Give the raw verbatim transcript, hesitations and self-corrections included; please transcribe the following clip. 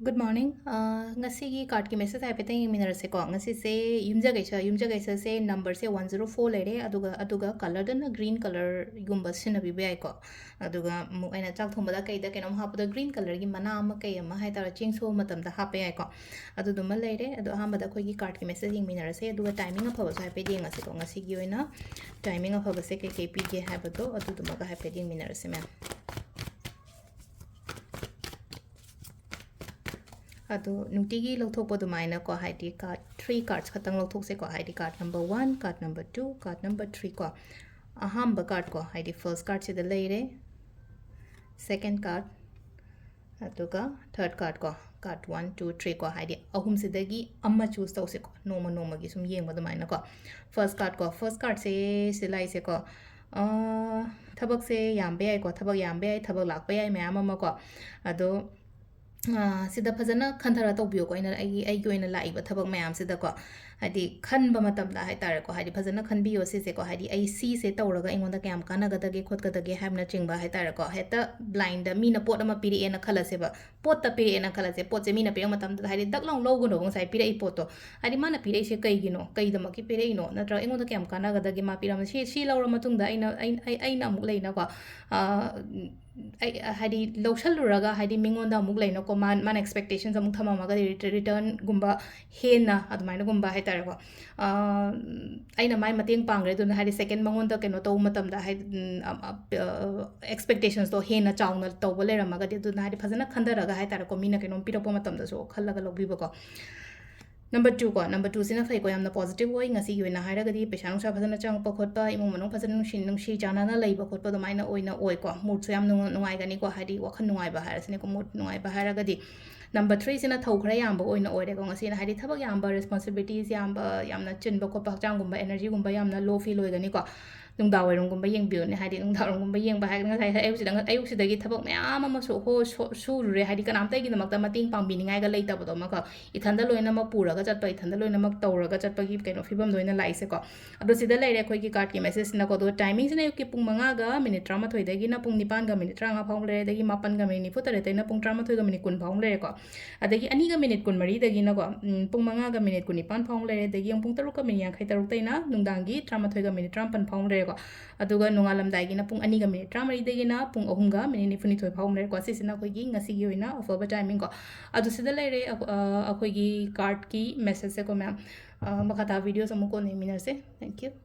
Good morning. ꯑ, ꯉꯁꯤꯒꯤ cardꯀꯤ message ꯍꯥꯏꯐꯦꯠꯇꯪ ꯌꯦꯡꯃꯤꯟꯅꯔꯁꯦꯀꯣ꯫ ꯉꯁꯤꯁꯦ ꯌꯨꯝꯖꯀꯩꯁ, ꯌꯨꯝꯖꯀꯩꯁꯁꯦ numberꯁꯦ one zero four ꯂꯩꯔꯦ, ꯑꯗꯨꯒ, ꯑꯗꯨꯒ colourꯗꯅ green colourꯒꯨꯝꯕ ꯁꯤꯖꯤꯟꯅꯕꯤꯕ ꯌꯥꯏꯀꯣ꯫ ꯑꯗꯨꯒ ꯑꯃꯨꯛ ꯑꯩꯅ ꯆꯥꯛ ꯊꯣꯡꯕꯗ ꯀꯩꯗ ꯀꯩꯅꯣꯝ ꯍꯥꯞꯄꯗ green colourꯒꯤ ꯃꯅꯥ ꯑꯃ ꯀꯩ ꯑꯃ ꯍꯥꯏꯇꯥꯔꯦ, ꯆꯦꯡ ꯁꯨꯕ ꯃꯇꯝꯗ ꯍꯥꯞꯄ ꯌꯥꯏꯀꯣ꯫ ꯑꯗꯨꯗꯨꯃ ꯂꯩꯔꯦ꯫ ꯑꯗꯣ ꯑꯍꯥꯟꯕꯗ ꯑꯩꯈꯣꯏꯒꯤ cardꯀꯤ message ꯌꯦꯡꯃꯤꯟꯅꯔꯁꯦ, ꯑꯗꯨꯒ timing ꯑꯐꯕꯁꯨ ꯍꯥꯏꯐꯦꯠ ꯌꯦꯡꯉꯁꯤꯀꯣ꯫ ꯉꯁꯤꯒꯤ ꯑꯣꯏꯅ timing ꯑꯐꯕꯁꯦ ꯀꯩꯀꯩ ꯄꯤꯒꯦ ꯍꯥꯏꯕꯗꯣ ꯑꯗꯨꯗꯨꯃꯒ ꯍꯥꯏꯐꯦꯠ ꯌꯦꯡꯃꯤꯟꯅꯔꯁꯦ, ꯃꯌꯥꯝ꯫ ꯑꯗꯣ ꯅꯨꯡꯇꯤꯒꯤ ꯂꯧꯊꯣꯛꯄ ꯑꯗꯨꯃꯥꯏꯅꯀꯣ, ꯍꯥꯏꯗꯤ card, three cards ꯈꯛꯇꯪ ꯂꯧꯊꯣꯛꯁꯦꯀꯣ, ꯍꯥꯏꯗꯤ card number one, card number two, card number three ꯀꯣ꯫ ꯑꯍꯥꯟꯕ cardꯀꯣ, ꯍꯥꯏꯗꯤ first cardꯁꯤꯗ ꯂꯩꯔꯦ, second card, ꯑꯗꯨꯒ third cardꯀꯣ, card one, two, three ꯀꯣ, ꯍꯥꯏꯗꯤ ꯑꯍꯨꯝꯁꯤꯗꯒꯤ ꯑꯃ choose ꯇꯧꯁꯦꯀꯣ, ꯅꯣꯡꯃ ꯅꯣꯡꯃꯒꯤ ꯁꯨꯝ ꯌꯦꯡꯕ ꯑꯗꯨꯃꯥꯏꯅꯀꯣ꯫ First cardꯀꯣ, first cardꯁꯦ ꯁꯤ ꯂꯥꯛꯏꯁꯦꯀꯣ, ꯑ, ꯊꯕꯛꯁꯦ ꯌꯥꯝꯕ ꯌꯥꯏꯀꯣ, ꯊꯕꯛ ꯌꯥꯝꯕ ꯌꯥꯏ, ꯊꯕꯛ ꯂꯥꯛꯄ ꯌꯥꯏ ꯃꯌꯥꯝ ꯑꯃꯀꯣ꯫ ꯑꯗꯣ, ꯑ, ꯁꯤꯗ ꯐꯖꯅ ꯈꯟꯊꯔ ꯇꯧꯕꯤꯌꯨꯀꯣ꯫ ꯑꯩꯅ, ꯑꯩꯒꯤ, ꯑꯩꯒꯤ ꯑꯣꯏꯅ ꯂꯥꯛꯏꯕ ꯊꯕꯛ ꯃꯌꯥꯝꯁꯤꯗꯀꯣ, ꯍꯥꯏꯗꯤ ꯈꯟꯕ ꯃꯇꯝꯗ ꯍꯥꯏꯇꯥꯔꯦꯀꯣ, ꯍꯥꯏꯗꯤ ꯐꯖꯅ ꯈꯟꯕꯤꯌꯣ ꯁꯤꯁꯦꯀꯣ, ꯍꯥꯏꯗꯤ ꯑꯩ ꯁꯤꯁꯦ ꯇꯧꯔꯒ ꯑꯩꯉꯣꯟꯗ ꯀꯌꯥꯝ ꯀꯥꯟꯅꯒꯗꯒꯦ ꯈꯣꯠꯀꯗꯒꯦ ꯍꯥꯏꯕꯅꯆꯤꯡꯕ ꯍꯥꯏꯇꯥꯔꯦꯀꯣ꯫ ꯍꯦꯛꯇ blindꯗ ꯃꯤꯅ ꯄꯣꯠ ꯑꯃ ꯄꯤꯔꯛꯑꯦꯅ ꯈꯜꯂꯁꯦꯕ, ꯄꯣꯠꯇ ꯄꯤꯔꯛꯑꯦꯅ ꯈꯜꯂꯁꯦ, ꯄꯣꯠꯁꯦ ꯃꯤꯅ ꯄꯤꯔꯛꯄ ꯃꯇꯝꯗ ꯍꯥꯏꯗꯤ ꯗꯛ ꯂꯥꯎ ꯂꯧꯒꯅꯣꯕ, ꯉꯁꯥꯏ ꯄꯤꯔꯛꯏ ꯄꯣꯠꯇꯣ꯫ ꯍꯥꯏꯗꯤ ꯃꯥꯅ ꯄꯤꯔꯛꯏꯁꯦ ꯀꯩꯒꯤꯅꯣ, ꯀꯩꯗꯃꯛꯀꯤ ꯄꯤꯔꯛꯏꯅꯣ, ꯅꯠꯇ꯭ꯔꯒ ꯑꯩꯉꯣꯟꯗ ꯀꯌꯥꯝ ꯀꯥꯟꯅꯒꯗꯒꯦ ꯃꯥ ꯄꯤꯔꯛꯑꯝꯕ, ꯁꯤ, ꯁꯤ ꯂꯧꯔ ꯃꯇꯨꯡꯗ ꯑꯩꯅ, ꯑꯩ, ꯑꯩ, ꯑꯩꯅ ꯑꯃꯨꯛ ꯂꯩꯅꯀꯣ, ꯑ, ꯑꯩ, ꯍꯥꯏꯗꯤ ꯂꯧꯁꯜꯂꯨꯔꯒ ꯍꯥꯏꯗꯤ ꯃꯤꯉꯣꯟꯗ ꯑꯃꯨꯛ ꯂꯩꯅꯀꯣ, ꯃꯥ-, ꯃꯥꯅ expectations ꯑꯃꯨꯛ ꯊꯝꯃꯝꯃꯒꯗꯤ ret-, returnꯒꯨꯝꯕ ꯍꯦꯟꯅ ꯑꯗꯨꯃꯥꯏꯅꯒꯨꯝꯕ ꯍꯥꯏꯇꯥꯔꯦꯀꯣ꯫ ꯑ, ꯑꯩꯅ ꯃꯥꯏ ꯃꯇꯦꯡ ꯄꯥꯡꯈ꯭ꯔꯦ, ꯑꯗꯨꯅ ꯍꯥꯏꯗꯤ second ꯃꯉꯣꯟꯗ ꯀꯩꯅꯣ ꯇꯧꯕ ꯃꯇꯝꯗ ꯍꯥꯏꯗꯤ, ꯎꯝ, ꯑ, ꯑ, expectationsꯇꯣ ꯍꯦꯟꯅ ꯆꯥꯎꯅ ꯇꯧꯕ ꯂꯩꯔꯝꯃꯒꯗꯤ, ꯑꯗꯨꯅ ꯍꯥꯏꯗꯤ ꯐꯖꯅ ꯈꯟꯊꯔꯒ ꯍꯥꯏꯇꯥꯔꯦꯀꯣ, ꯃꯤꯅ ꯀꯩꯅꯣꯝ ꯄꯤꯔꯛꯄ ꯃꯇꯝꯗꯁꯨ ꯈꯜꯂꯒ ꯂꯧꯕꯤꯕꯀꯣ꯫ Number two ꯀꯣ, number twoꯁꯤꯅ ꯐꯩꯀꯣ, ꯌꯥꯝꯅ positive ꯑꯣꯏ꯫ ꯉꯁꯤꯒꯤ ꯑꯣꯏꯅ ꯍꯥꯏꯔꯒꯗꯤ ꯄꯩꯁꯥ ꯅꯨꯡꯁꯥ ꯐꯖꯅ ꯆꯪꯉꯛꯄ ꯈꯣꯠꯄ, ꯏꯃꯨꯡ ꯃꯅꯨꯡ ꯐꯖꯅ ꯅꯨꯡꯁꯤ, ꯅꯨꯡꯁꯤ ꯆꯥꯟꯅꯅ ꯂꯩꯕ ꯈꯣꯠꯄ ꯑꯗꯨꯃꯥꯏꯅ ꯑꯣꯏꯅ ꯑꯣꯏꯀꯣ꯫ Moodꯁꯨ ꯌꯥꯝ ꯅꯨꯡ-, ꯅꯨꯡꯉꯥꯏꯒꯅꯤꯀꯣ, ꯍꯥꯏꯗꯤ ꯋꯥꯈꯜ ꯅꯨꯡꯉꯥꯏꯕ ꯍꯥꯏꯔꯁꯤꯅꯦꯀꯣ, mood ꯅꯨꯡꯉꯥꯏꯕ ꯍꯥꯏꯔꯒꯗꯤ꯫ Number threeꯁꯤꯅ ꯊꯧ ꯈꯔ ꯌꯥꯝꯕ ꯑꯣꯏꯅ ꯑꯣꯏꯔꯦꯀꯣ ꯉꯁꯤꯅ, ꯍꯥꯏꯗꯤ ꯊꯕꯛ ꯌꯥꯝꯕ, responsibilities ꯌꯥꯝꯕ, ꯌꯥꯝꯅ ꯆꯤꯟꯕ ꯈꯣꯠꯄ, ꯍꯛꯆꯥꯡꯒꯨꯝꯕ energyꯒꯨꯝꯕ ꯌꯥꯝꯅ low feel ꯑꯣꯏꯒꯅꯤꯀꯣ꯫ ꯅꯨꯡꯗꯥꯡꯋꯥꯏꯔꯝꯒꯨꯝꯕ ꯌꯦꯡꯕꯤꯌꯨꯅꯦ꯫ ꯍꯥꯏꯗꯤ ꯅꯨꯡꯗꯥꯡꯋꯥꯏꯔꯝꯒꯨꯝꯕ ꯌꯦꯡꯕ ꯍꯥꯏꯔꯒ ꯉꯁꯥꯏ ꯑꯌꯨꯛꯁꯤꯗ, ꯑꯌꯨꯛꯁꯤꯗꯒꯤ ꯊꯕꯛ ꯃꯌꯥꯝ ꯑꯃꯁꯨ ꯍꯣ-, ꯁꯣ-, ꯁꯨꯔꯨꯔꯦ꯫ ꯍꯥꯏꯗꯤ ꯀꯅꯥꯝꯇ ꯑꯩꯒꯤꯗꯃꯛꯇ ꯃꯇꯦꯡ ꯄꯥꯡꯕꯤꯅꯤꯡꯉꯥꯏꯒ ꯂꯩꯇꯕꯗꯣ ꯑꯃꯀꯣ꯫ ꯏꯊꯟꯗ ꯂꯣꯏꯅꯃꯛ ꯄꯨꯔꯒ ꯆꯠꯄ, ꯏꯊꯟꯗ ꯂꯣꯏꯅꯃꯛ ꯇꯧꯔꯒ ꯆꯠꯄꯒꯤ ꯀꯩꯅꯣ ꯐꯤꯕꯝꯗꯣ ꯑꯣꯏꯅ ꯂꯥꯛꯏꯁꯦꯀꯣ꯫ ꯑꯗꯣ ꯁꯤꯗ ꯂꯩꯔꯦ ꯑꯩꯈꯣꯏꯒꯤ cardꯀꯤ messageꯁꯤꯅꯀꯣ꯫ ꯑꯗꯣ timingꯁꯤꯅ ꯑꯌꯨꯛꯀꯤ ꯄꯨꯡ ꯃꯉꯥꯒ minute ꯇꯔꯥꯃꯥꯊꯣꯏꯗꯒꯤꯅ ꯄꯨꯡ ꯅꯤꯄꯥꯟꯒ minute ꯇꯔꯥꯃꯉꯥ ꯐꯥꯎ ꯂꯩꯔꯦ, ꯑꯗꯒꯤ ꯃꯥꯄꯟꯒ minute ꯅꯤꯐꯨ ꯇꯔꯦꯠꯇꯩꯅ ꯄꯨꯡ ꯇꯔꯥꯃꯥꯊꯣꯏꯒ minute ꯀꯨꯟ ꯐꯥꯎ ꯂꯩꯔꯦꯀꯣ꯫ ꯑꯗꯒꯤ ꯑꯅꯤꯒ minute ꯀꯨꯟꯃꯔꯤꯗꯒꯤꯅꯀꯣ, ꯎꯝ, ꯄꯨꯡ ꯃꯉꯥꯒ minute ꯀꯨꯟꯅꯤꯄꯥꯟ ꯐꯥꯎ ꯂꯩꯔꯦ, ꯑꯗꯒꯤ ꯑꯃꯨꯛ ꯄꯨꯡ ꯇꯔꯨꯛꯀ minute ꯌꯥꯡꯈꯩ ꯇꯔꯨꯛꯇꯩꯅ ꯅꯨꯡꯗꯥꯡꯒꯤ ꯇꯔꯥꯃꯥꯊꯣꯏꯒ minute ꯇꯔꯥꯃꯥꯄꯟ ꯐꯥꯎ ꯂꯩꯔꯦꯀꯣ꯫ ꯑꯗꯨꯒ ꯅꯣꯡꯉꯥꯜꯂꯝꯗꯥꯏꯒꯤꯅ ꯄꯨꯡ ꯑꯅꯤꯒ minute ꯇꯔꯥꯃꯔꯤꯗꯒꯤꯅ ꯄꯨꯡ ꯑꯍꯨꯝꯒ minute ꯅꯤꯐꯨꯅꯤꯊꯣꯏ ꯐꯥꯎ ꯂꯩꯔꯦꯀꯣ꯫ ꯁꯤꯁꯤꯅ ꯑꯩꯈꯣꯏꯒꯤ ꯉꯁꯤꯒꯤ ꯑꯣꯏꯅ offer timingꯀꯣ꯫ ꯑꯗꯨ ꯁꯤꯗ ꯂꯩꯔꯦ, ꯑ-, ꯑ-, ꯑꯩꯈꯣꯏꯒꯤ cardꯀꯤ messageꯁꯦꯀꯣ ꯃꯌꯥꯝ꯫ ꯑ, ꯃꯈꯥ ꯇꯥꯕ videoꯁ ꯑꯃꯨꯛ ꯀꯣꯟꯅ ꯌꯦꯡꯃꯤꯟꯅꯔꯁꯦ꯫ Thank you꯫